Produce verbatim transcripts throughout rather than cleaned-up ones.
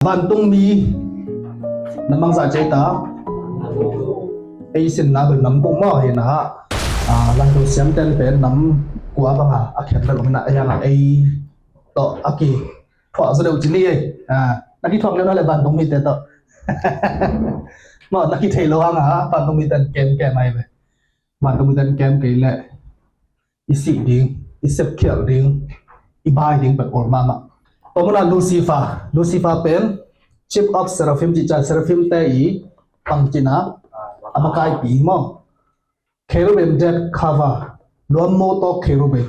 Vantungmi na mangza cei ta. Ei sin la bel nam kung maw hi na. Ah, Langto siam ten pen nam kua banga a khen bel om na ei hanga ei to a ki thuah zo deuh ci ni ei. Ah, na ki thuak leu na le vantungmi te to. Maw na ki thei lo hanga vantungmi ten kem kem ai ve. Vantungmi ten kem kei le i sih ding, i sepkhialh ding, i bai ding pen ol mahmah. Tua muna Lucifer, Lucifer pen chief of seraphim cih ciang seraphim te i pangcina a makaipi maw. Cherubim that cover, luammo tawh cherubim.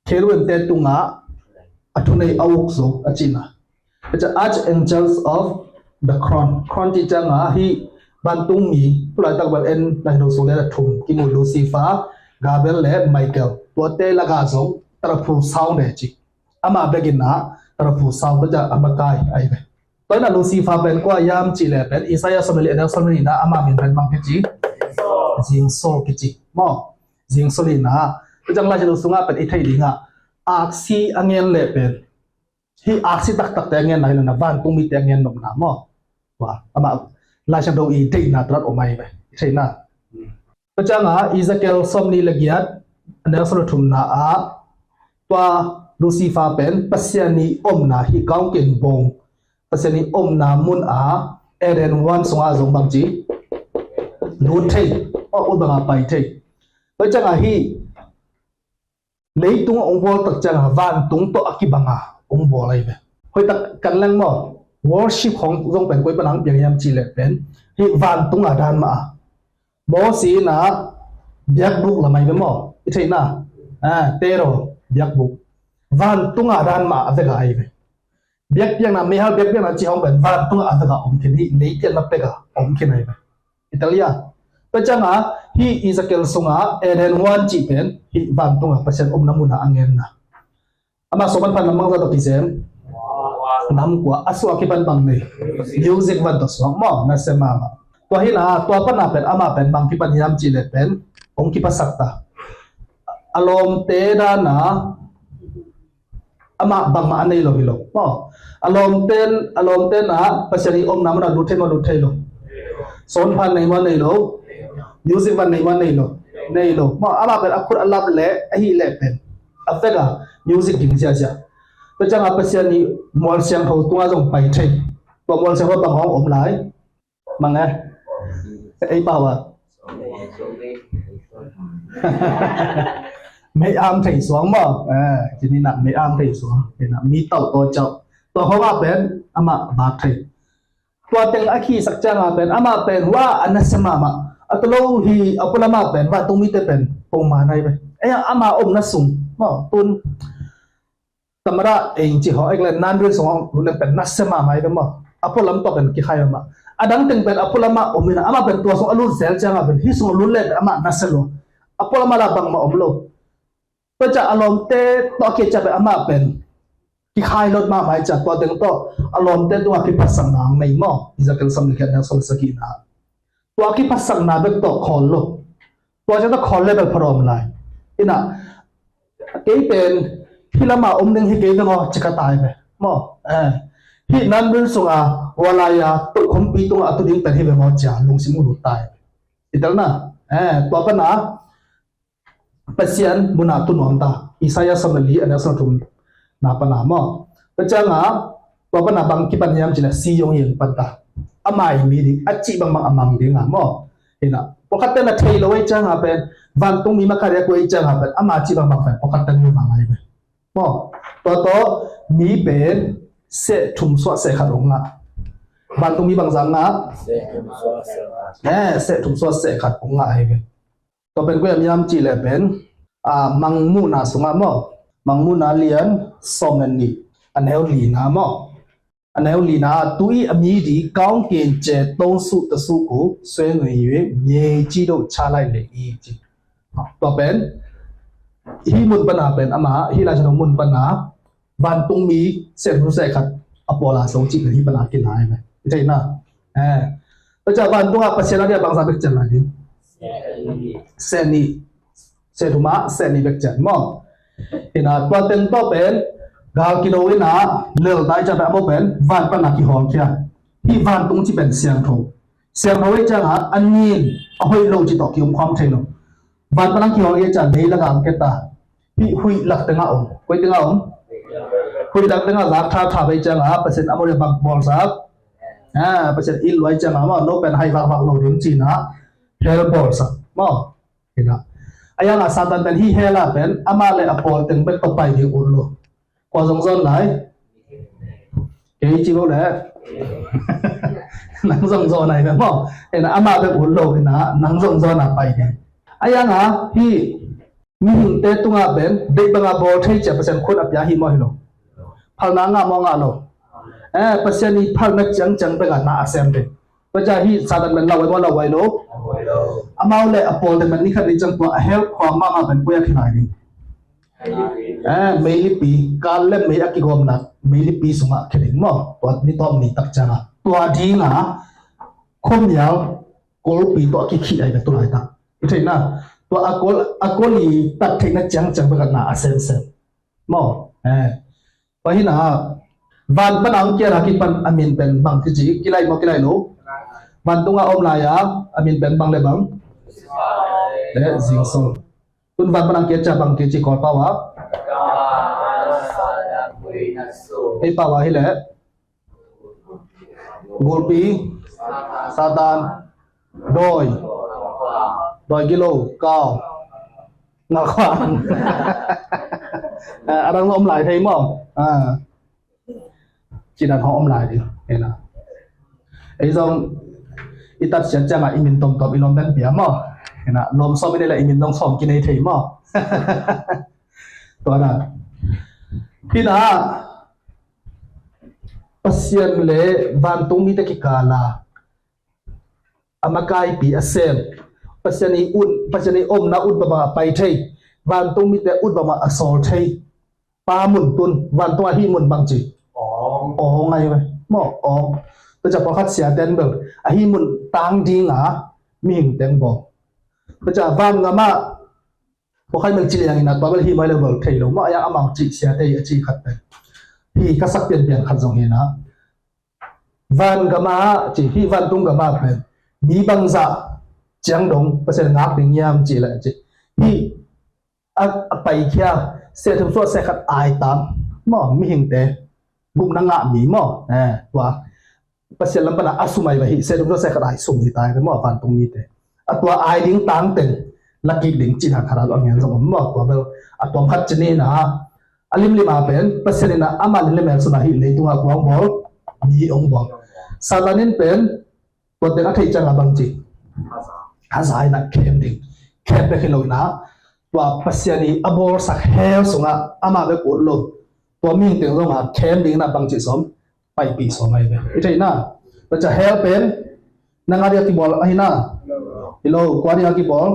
Cherubim te tungah a thunei a uk zo a cihna. It's the archangels of the crown. Crown cih cianga hi vantungmi, tulaitak bel en na hino sung le a thum kimu Lucifer, Gabriel le Michael. Tuate lakah zong taraphu sau ne ci. Amah beginah taraphu sau tua ciang a makai ai ve. Tua ina Lucifer pen kua hiam cih le pen Isaiah sawm le li a neu sawm le nihna ama min pen bang kici? Zingsol kici maw. Zingsol ina. Tua ciang Lai Siangtho sungah pen i theih dingah aksi a ngen le pen hih aksi taktakte a ngen lai lo na vantungmite a ngen nopna maw. Tua amah Lai Siangtho i deihna talat om ai ve i theihna. Tua cianga Ezekiel sawm nih le giat a neu sawm le thumna ah tua Lucifer pen Pasian i omna hih kaungkin bawng Pasian i omna mun a Eden huan sungah zong bangci lut thei, aw ut banga pai thei. Tua cianga hih leitung a ong bawl tak cianga vantung tawh a kibanga ong bawl ai ve. Hoihtak kan leng maw, worship hong zong pen koi pana ang piang hiam cih leh pen hih vantunga dan mah a Mosi ina biakbuk lamai ve maw? I theihna, ah, Tero biakbuk. Vantunga dan mah a veka ai ve. Biakpiakna, meihal biakpiakna cih hong pen vantunga a veka om khin hi, leipiakna peka om khin ai ve. I tel ia. Tua cianga hih Ezekiel sunga Eden huan cih pen hih vantunga Pasian omna muna a ngenna. Ama suak pan pan lamang zato kisem. Nam kua a suak kipan bang nei. Music van to suak maw na se mama. Tua hina tua pana pen ama pen bang kipan hiam cih le pen ong kipasak ta. A lawmte dana ama bangmah a nei lo hi lo maw. A lawmten a lawmten a Pasian i omna muna lut thei maw lut thei lo. Son phan nei maw nei lo. Music van nei maw nei lo. Nei lo maw ama pen a khut a lap le ahi le pen a veka music ding ziazia. Tua cianga Pasian i mual siangtho tunga zong pai thei. Tua mual siangtho bang hong om lai. Mang e. Ei pau a. Mei am thei suang maw. Eh, cini nak mei am thei suang. Cini nak mi tau to cau. Tua hong a pen ama bak thei. Tua teng a khisak cianga pen ama pen wa a nasia mahmah a talo hi a pulama pen vantung mite pen pongma nai pen ei ama omna sung maw tun tamara eng ci ho ek le nan ril sung hong lut leng pen nasia mahmah pen maw a pulam tawh pen kikhai mahmah a dang teng pen a pulama om ina ama pen tua sung a lut zel cianga pen hi sung a lut le pen ama nasia lo a pulama la bangmah om lo. Tua ciah a lawmte tawh a kiat ciah pen amah pen kikhai lot mahmah i ciah tua teng tawh a lawmte tungah kiphatsakna ang nei maw? Ezekiel sawm le giat neu sawm le sagihna. Tua kiphatsakna bek tawh khawl lo. Tua ciah tawh khawl le bel pha rawm lai. Ina kei pen hih lamah om ding hi kei veng aw ci ka tai ve maw? Eh. Hih nan bil sunga walai a tohkhompi tungah a tu ding pen hi veng aw cia lungsim uh lut tai ve. I telna. Eh, tua pana Pasian muna tu nuam ta. Isaiah sawm le li a neu sawm le thum na pana maw? Tua cianga tua pana bang kipan hiam cih leh si yong yeng pan ta. Ama i mi ding a cih bangbang a mang dinga maw? Ina pawlkhat ten a thei lo ei cianga pen vantung mi makaria ku ei cianga pen ama cih bangbang pen pawlkhat ten mi mang ai pen maw? Tua tawh mi pen seh thum suah seh khat ong ngah. Vantung mi bangzah ngah? Eh, seh thum suah seh khat ong ngah ai pen. Tua pen koi a miam cih leh pen a mangmuhna sungah maw? Mangmuhna lian sawm le nih a neu lina maw? A neu lina tu i a mi di kaungkin ce tong suh ta suh ku sue nui yue miei ci do ca lai le i ci. Tua pen hih mun pana pen ama hih lai mun pana vantung mi seh thum seh khat a pawla so cih pen hih pana kinai ve. I theihna. Eh. Tua ciah vantunga Pasian a dia bangzah bek cian lai ding. Seh nih. Seh thuma seh nih bek cian maw? Hina tua teng tawh pen Gal kido in a lel ta i ciang pen a maw pen van pan a kihawlkhia. Hih vantung ci pen siangtho. Siangtho i ciang a a nin a hoih lo ci tawh ki-umkhawm thei lo. Van pan a kihawlkhia i ciang lei lakah om kei ta. Hih huih lak tengah om. Koi tengah om? Huih lak tengah lak tha tha ve i ciang a Pasian a maw le bang bawlsak. Ah, Pasian it lua i ciang a maw no pen hai vakvak lo ding ci-in a hell bawlsak maw. Hi na. A yang a Satan pen hih hell ah pen amah le a pawl teng bek tawh pai ding ut lo. Kua zong zawn lai? Kei ci lo le. Nang zong zawn lai ve maw. Hi na, amah bek ut lo hi na, nang zong zawn a pai ding. A yang a hih mihingte tungah pen deih bang a bawl thei ci-a Pasian khut a pia hi maw hi lo. Phalna ngah maw ngah lo. Eh, Pasian i phalna ciangciang bek a na a sem ding. Tua ciang hih Satan pen lauhuai maw lauhuai lo. Amau le a pawl teng pen ni khat ni ciang tua a hell khuam mahmah pen koi ah khin lai ding. Eh, meilipi, kal le mei a kigawmna meilipi sungah khin ding maw. Tua ni tawp ni tak ciang a tua ding a khuamial golpi tawh a kikhih ai ka tu laitak. I theihna tua a gol, a gol i tat theihna ciangciang bek a na a semsem. Maw, eh. Tua hi na, van pan a hong kiat a kipan a min pen bang kici, kilai maw kilai lo? Vantung a om lai a, a min pen bang le bang? Le zingsol. Tun van pan a hong kiat ciang bang kici Kawlpau a? Ei pau a hi leh. Gulpi, Satan, dawi, dawi gilo, kau, ngalkhuang. Eh, a dang zong om lai thei maw? Ah. Ci dan hong om lai ding. Hi na. Ei zong i tat siat ciang a i min tomtom i lawm dan pia maw? Hi na. Lawm sawm i nei le i min zong sawm ki nei thei maw? Tua na. Hi na. Pasian le vantung mite kikal a a makaipi a sem. Pasian i un, Pasian i omna ut bangmah a pai thei. Vantung mite ut bangmah a sawl thei. Pa mun tun, vantung a hih mun bang ci. Awng. Awng ai ve. Maw, awng. Tua ciang pawlkhat siate in bel a hih mun tang ding a mihing teng bawl. Tua ciang van gam ah pawlkhat in bel ci liang in a tua bel hih mai lo bel thei lo. Maw, a yang amau cih siate i a cih khat pen hih ka sak pianpian khat zong hi na. Van gam ah ci, hih vantung gam ah pen mi bangzah ciang dong Pasian ngak ding hiam ci leh ci. Hih a, a paikhia, seh thum suah seh khat ai tam maw, mihingte gupna ngah mi maw. Eh, tua Pasian lam pan a a sum ai va hih, seh thum suah seh khat ai sum hi tai maw, vantung mite. A tua ai ding tang teng la kik ding ci dan khat a lo a ngen zong om maw, tua bel a tuam khat ci ni na. A limlim a pen Pasian in a amah lim le mel sun a hih leitung a kua hong bawl, mi hong bawl. Satan in pen tua teng a theih ciang a bang ci, a za in a khem ding. Khem bek hi lo in a tua Pasian i a bawlsak hell sungah amah bek ut lo, tua mihing teng zong a khem ding in a bang ci sawm, paipih sawm ai ve. I theihna, tua ciang hell pen nang a ding a kibawl ahi na. Hi lo, kua ding a kibawl?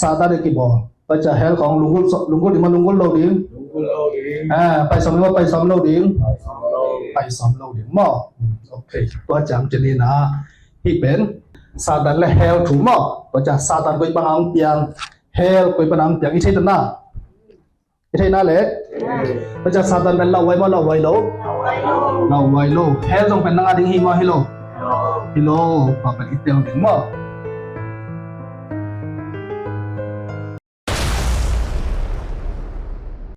Satan ding a kibawl. Tua ciang hell khong lunggulh so-, lunggulh ding maw, lunggulh lo ding? Lunggulh lo ding. Ah, pai sawm ding maw, pai sawm lo ding? Pai sawm lo ding. Pai sawm lo ding maw. Hmm, ok. Tua ciang ci ni na. Hih pen Satan le hell thu maw. Tua ciang Satan koi bang a hong piang, hell koi bang a hong piang, i thei ta na. I theihna le? Tua ciang Satan pen lauhuai maw, lauhuai lo? Lauhuai lo. Hell zong pen nang a ding hi maw, hi lo? Hi lo. Tua pen i tel ding maw.